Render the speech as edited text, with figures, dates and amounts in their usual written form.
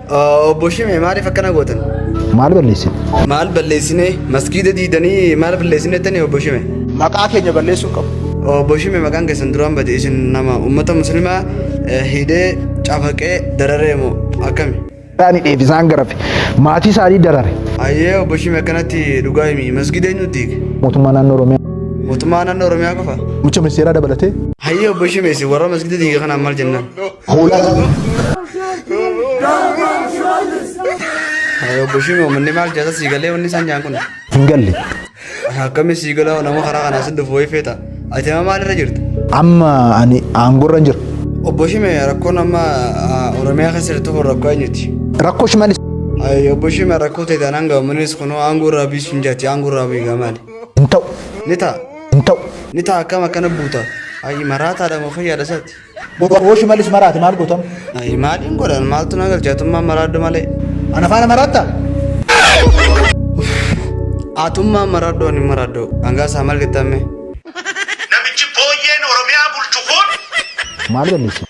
Obbo Shimee maaliif akkana gootan? Maal balleessine? Maal balleessine? Maskiida diidanii maal balleessine jettanii obbo Shimee? Maqaa keenya balleessuu hin qabu. Obbo Shimee maqaan keessan duraan bade isin nama uummata musliimaa hidhee cafaqee dararee moo akkami? Isaan hidheef isaan garafe maatii isaanii darare. Ayyee obbo Shimee akkanatti dhugaa himi masgiida eenyutu diige? Mootummaa naannoo Oromiyaa. Mootummaa naannoo Oromiyaa qofa? Muummicha ministeeraa dabalatee. Hayyee obbo Shimee isin warra masgiida diige kanaan maal jennaan? Hoolaa. Hayyee obbo Shimee uummanni maal jedha sii galee wanni isaan jaan kun? Hin galle. Akkami sii galaa nama karaa kanaa sin dhufu wayii feeta. Ati amma maalirra jirta? Amma ani aangorra hin jiru. Obbo Shimee rakkoon amma Oromiyaa keessa jirtu kun rakkoo eenyuti? Rakkoo Shimallis. Ayi obbo Shimee rakkoo ta'e taanaan gabamunis kunoo aangoo irraa biisuun hin jaati aangoo irraa bu'i maali? Hin ta'u. Ni ta'a. Hin ta'u. Ni ta'a akkam akkana buuta? Ayi maraataadha moo fayyaadha isaati? Yoo Shimallis maraate maal gootam? Ayi maaliin godhan maaltu na galche atummaan maraadhu malee. Ana faana maraatta? Atummaan maraadhu ani maraadhu hangaa isaa maal jettamme? Namichi booyyeen Oromiyaa bulchu kun Maal balleessine?